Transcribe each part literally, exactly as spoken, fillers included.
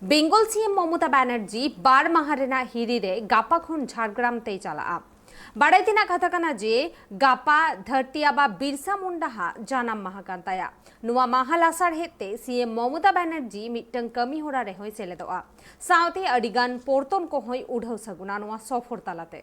ᱵᱮᱝᱜᱚᱞ ᱥᱤ ᱮᱢ ᱢᱚᱢᱚᱛᱟ ᱵᱟᱱᱟᱨᱡᱤ ᱵᱟᱨ ᱢᱟᱦᱟ ᱨᱮᱱᱟᱜ ᱦᱤᱨᱤ ᱨᱮ ᱜᱟᱯᱟ ᱠᱷᱚᱱ ᱡᱷᱟᱲᱜᱨᱟᱢ ᱛᱮᱭ ᱪᱟᱞᱟᱜᱼᱟ᱾ ᱵᱟᱲᱟᱭ ᱛᱮᱱᱟᱜ ᱠᱟᱛᱷᱟ ᱠᱟᱱᱟ ᱡᱮ ᱜᱟᱯᱟ ᱫᱷᱟᱹᱨᱛᱤ ᱟᱵᱟ ᱵᱤᱨᱥᱟ ᱢᱩᱱᱰᱟ ᱦᱟᱜ ᱡᱟᱱᱟᱢ ᱢᱟᱦᱟ ᱠᱟᱱ ᱛᱟᱭᱟ᱾ ᱱᱚᱣᱟ ᱢᱟᱦᱟ ᱞᱟᱥᱟᱲᱦᱮᱫ ᱛᱮ ᱥᱤ ᱮᱢ ᱢᱚᱢᱚᱛᱟ ᱵᱟᱱᱟᱨᱡᱤ ᱢᱤᱫᱴᱟᱝ ᱠᱟᱹᱢᱤ ᱦᱚᱨᱟ ᱨᱮᱦᱚᱸᱭ ᱥᱮᱞᱮᱫᱚᱜᱼᱟ᱾ ᱥᱟᱶᱛᱮ ᱟᱹᱰᱤ ᱜᱟᱱ ᱯᱚᱨᱛᱚᱱ ᱠᱚᱦᱚᱸᱭ ᱩᱰᱷᱟᱹᱣ ᱥᱟᱹᱜᱩᱱᱟ ᱱᱚᱣᱟ ᱥᱚᱯᱷᱚᱨ ᱛᱟᱞᱟᱛᱮ᱾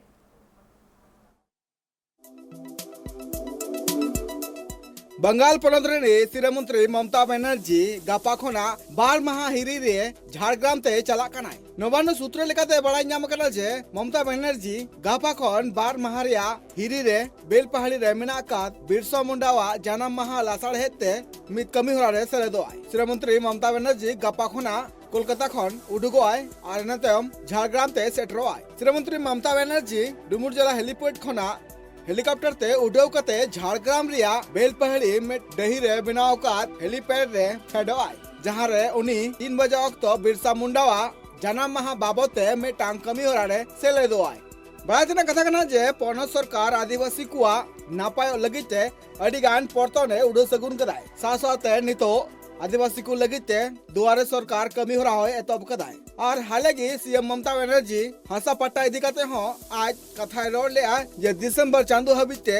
ᱵᱟᱝᱜᱟᱞ ᱯᱚᱱᱚᱛ ᱨᱤᱱᱤᱡ ᱥᱤᱨᱟᱹ ᱢᱚᱱᱛᱨᱤ ᱢᱚᱢᱚᱛᱟ ᱵᱟᱱᱟᱨᱡᱤ ᱜᱟᱯᱟ ᱠᱷᱚᱱᱟᱜ ᱵᱟᱨ ᱢᱟᱦᱟ ᱦᱤᱨᱤ ᱨᱮ ᱡᱷᱟᱲᱜᱨᱟᱢ ᱛᱮ ᱪᱟᱞᱟᱜ ᱠᱟᱱᱟᱭ᱾ ᱱᱚᱵᱟᱱᱱᱚ ᱥᱩᱛᱨᱚ ᱞᱮᱠᱟᱛᱮ ᱵᱟᱲᱟᱭ ᱧᱟᱢ ᱟᱠᱟᱱᱟ ᱡᱮ ᱢᱚᱢᱚᱛᱟ ᱵᱟᱱᱟᱨᱡᱤ ᱜᱟᱯᱟ ᱠᱷᱚᱱ ᱵᱟᱨ ᱢᱟᱦᱟ ᱨᱮᱭᱟᱜ ᱦᱤᱨᱤ ᱨᱮ ᱵᱮᱞᱯᱟᱦᱟᱲᱤ ᱨᱮ ᱢᱮᱱᱟᱜ ᱟᱠᱟᱫ ᱵᱤᱨᱥᱟ ᱢᱩᱱᱰᱟᱣᱟᱜ ᱡᱟᱱᱟᱢ ᱢᱟᱦᱟ ᱞᱟᱥᱟᱲᱦᱮᱫ ᱛᱮ ᱢᱤᱫ ᱠᱟᱹᱢᱤ ᱦᱚᱨᱟ ᱨᱮ ᱥᱮᱞᱮᱫᱚᱜᱼᱟᱭ᱾ ᱥᱤᱨᱟᱹ ᱢᱚᱱᱛᱨᱤ ᱢᱚᱢᱚᱛᱟ ᱵᱟᱱᱟᱨᱡᱤ ᱜᱟᱯᱟ ᱠᱷᱚᱱᱟᱜ ᱠᱳᱞᱠᱟᱛᱟ ᱠᱷᱚᱱ ᱩᱰᱩᱠᱚᱜᱼᱟᱭ ᱟᱨ ᱤᱱᱟᱹ ᱛᱟᱭᱚᱢ ᱡᱷᱟᱲᱜᱨᱟᱢ ᱛᱮ ᱥᱮᱴᱮᱨᱚᱜᱼᱟᱭ᱾ ᱥᱤᱨᱟᱹ ᱢᱚᱱᱛᱨᱤ ᱢᱚᱢᱚᱛᱟ ᱵᱟᱱᱟᱨᱡᱤ ᱰᱩᱢᱩᱨᱡᱚᱞᱟ ᱦᱮᱞᱤᱯᱮᱰ ᱠᱷᱚᱱᱟᱜ ᱦᱮᱞᱤᱠᱚᱯᱴᱟᱨ ᱛᱮ ᱩᱰᱟᱹᱣ ᱠᱟᱛᱮ ᱡᱷᱟᱲᱜᱨᱟᱢ ᱨᱮᱭᱟᱜ ᱵᱮᱞᱯᱟᱦᱟᱲᱤ ᱢᱤᱫ ᱰᱟᱹᱦᱤ ᱨᱮ ᱵᱮᱱᱟᱣ ᱟᱠᱟᱫ ᱦᱮᱞᱤᱯᱮᱰ ᱨᱮ ᱯᱷᱮᱰᱚᱜᱼᱟᱭ, ᱡᱟᱦᱟᱸ ᱨᱮ ᱩᱱᱤ ᱛᱤᱱ ᱵᱟᱡᱟ ᱚᱠᱛᱚ ᱵᱤᱨᱥᱟ ᱢᱩᱱᱰᱟᱣᱟᱜ ᱡᱟᱱᱟᱢ ᱢᱟᱦᱟ ᱵᱟᱵᱚᱫ ᱛᱮ ᱢᱤᱫᱴᱟᱝ ᱠᱟᱹᱢᱤ ᱦᱚᱨᱟ ᱨᱮ ᱥᱮᱞᱮᱫᱚᱜᱼᱟᱭ᱾ ᱵᱟᱲᱟᱭ ᱛᱮᱱᱟᱜ ᱠᱟᱛᱷᱟ ᱠᱟᱱᱟ ᱡᱮ ᱯᱚᱱᱚᱛ ᱥᱚᱨᱠᱟᱨ ᱟᱹᱫᱤᱵᱟᱹᱥᱤ ᱠᱚᱣᱟᱜ ᱱᱟᱯᱟᱭᱚᱜ ᱞᱟᱹᱜᱤᱫ ᱛᱮ ᱟᱹᱰᱤ ᱜᱟᱱ ᱯᱚᱨᱛᱚᱱ ᱮ ᱩᱰᱟᱹᱣ ᱥᱟᱹᱜᱩᱱ ᱠᱟᱫᱟᱭ᱾ ᱥᱟᱶ ᱥᱟᱶᱛᱮ ᱱᱤᱛᱚᱜ ᱟᱹᱫᱤᱵᱟᱹᱥᱤ ᱠᱚ ᱞᱟᱹᱜᱤᱫ ᱛᱮ ᱫᱩᱣᱟᱨᱮ ᱥᱚᱨᱠᱟᱨ ᱠᱟᱹᱢᱤ ᱦᱚᱨᱟ ᱦᱚᱸᱭ ᱮᱛᱚᱦᱚᱵ ᱠᱟᱫᱟᱭ᱾ ᱟᱨ ᱦᱟᱞᱮ ᱜᱮ ᱥᱤ ᱮᱢ ᱢᱚᱢᱚᱛᱟ ᱵᱟᱱᱟᱨᱡᱤ ᱦᱟᱥᱟ ᱯᱟᱴᱴᱟ ᱤᱫᱤ ᱠᱟᱛᱮ ᱦᱚᱸ ᱟᱡ ᱠᱟᱛᱷᱟᱭ ᱨᱚᱲ ᱞᱮᱜᱼᱟ ᱡᱮ ᱰᱤᱥᱮᱢᱵᱚᱨ ᱪᱟᱸᱫᱚ ᱦᱟᱹᱵᱤᱡ ᱛᱮ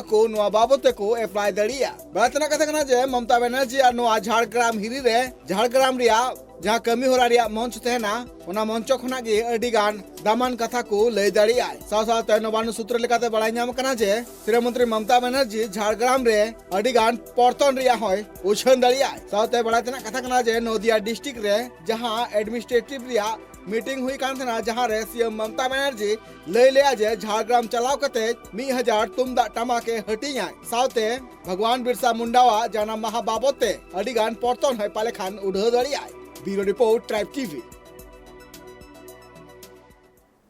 ᱟᱠᱚ ᱱᱚᱣᱟ ᱵᱟᱵᱚᱫ ᱛᱮᱠᱚ ᱮᱯᱞᱟᱭ ᱫᱟᱲᱮᱭᱟᱜᱼᱟ᱾ ᱵᱟᱲᱟᱭ ᱛᱮᱱᱟᱜ ᱠᱟᱛᱷᱟ ᱠᱟᱱᱟ ᱡᱮ ᱢᱚᱢᱚᱛᱟ ᱵᱟᱱᱟᱨᱡᱤ ᱟᱨ ᱱᱚᱣᱟ ᱡᱷᱟᱲᱜᱨᱟᱢ ᱦᱤᱨᱤ ᱨᱮ ᱡᱷᱟᱲᱜᱨᱟᱢ ᱨᱮᱭᱟᱜ ᱡᱟᱦᱟᱸ ᱠᱟᱹᱢᱤ ᱦᱚᱨᱟ ᱨᱮᱭᱟᱜ ᱢᱚᱧᱪ ᱛᱟᱦᱮᱱᱟ, ᱚᱱᱟ ᱢᱚᱧᱪᱚ ᱠᱷᱚᱱᱟᱜ ᱜᱮ ᱟᱹᱰᱤ ᱜᱟᱱ ᱫᱟᱢᱟᱱ ᱠᱟᱛᱷᱟ ᱠᱚ ᱞᱟᱹᱭ ᱫᱟᱲᱮᱭᱟᱜᱼᱟ᱾ ᱥᱟᱶ ᱥᱟᱶᱛᱮ ᱱᱚᱵᱟᱱᱱᱚ ᱥᱩᱛᱨᱚ ᱞᱮᱠᱟᱛᱮ ᱵᱟᱲᱟᱭ ᱧᱟᱢ ᱟᱠᱟᱱᱟ ᱡᱮ ᱥᱤᱨᱟᱹ ᱢᱚᱱᱛᱨᱤ ᱢᱚᱢᱚᱛᱟ ᱵᱟᱱᱟᱨᱡᱤ ᱡᱷᱟᱲᱜᱨᱟᱢ ᱨᱮ ᱟᱹᱰᱤ ᱜᱟᱱ ᱯᱚᱨᱛᱚᱱ ᱨᱮᱭᱟᱜ ᱦᱚᱸᱭ ᱩᱪᱷᱟᱹᱱ ᱫᱟᱲᱮᱭᱟᱜᱼᱟ᱾ ᱥᱟᱶᱛᱮ ᱵᱟᱲᱟᱭ ᱛᱮᱱᱟᱜ ᱠᱟᱛᱷᱟ ᱠᱟᱱᱟ ᱡᱮ ᱱᱚᱫᱤᱭᱟ ᱰᱤᱥᱴᱨᱤᱠᱴ ᱨᱮ ᱡᱟᱦᱟᱸ ᱮᱰᱢᱤᱱᱤᱥᱴᱨᱮᱴᱤᱵᱷ ᱨᱮᱭᱟᱜ ᱢᱤᱴᱤᱝ ᱦᱩᱭ ᱠᱟᱱ ᱛᱟᱦᱮᱱᱟ, ᱡᱟᱦᱟᱸ ᱨᱮ ᱥᱤ ᱮᱢ ᱢᱚᱢᱚᱛᱟ ᱵᱟᱱᱟᱨᱡᱤ ᱞᱟᱹᱭ ᱞᱮᱜᱼᱟ ᱡᱮ ᱡᱷᱟᱲᱜᱨᱟᱢ ᱪᱟᱞᱟᱣ ᱠᱟᱛᱮ ᱢᱤᱫ ᱦᱟᱡᱟᱨ ᱛᱩᱢᱫᱟᱜ ᱴᱟᱢᱟᱠ ᱮ ᱦᱟᱹᱴᱤᱧᱟᱭ, ᱥᱟᱶᱛᱮ ᱵᱷᱟᱜᱽᱣᱟᱱ ᱵᱤᱨᱥᱟ ᱢᱩᱱᱰᱟᱣᱟᱜ ᱡᱟᱱᱟᱢ ᱢᱟᱦᱟ ᱵᱟᱵᱚᱫ ᱛᱮ ᱟᱹᱰᱤ ᱜᱟᱱ ᱯᱚᱨᱛᱚᱱ ᱦᱚᱸᱭ ᱯᱟᱞᱮ ᱠᱷᱟᱱ ᱩᱰᱷᱟᱹᱣ ᱫᱟᱲᱮᱭᱟᱜᱼᱟᱭ᱾ Bureau Report, Tribe T V.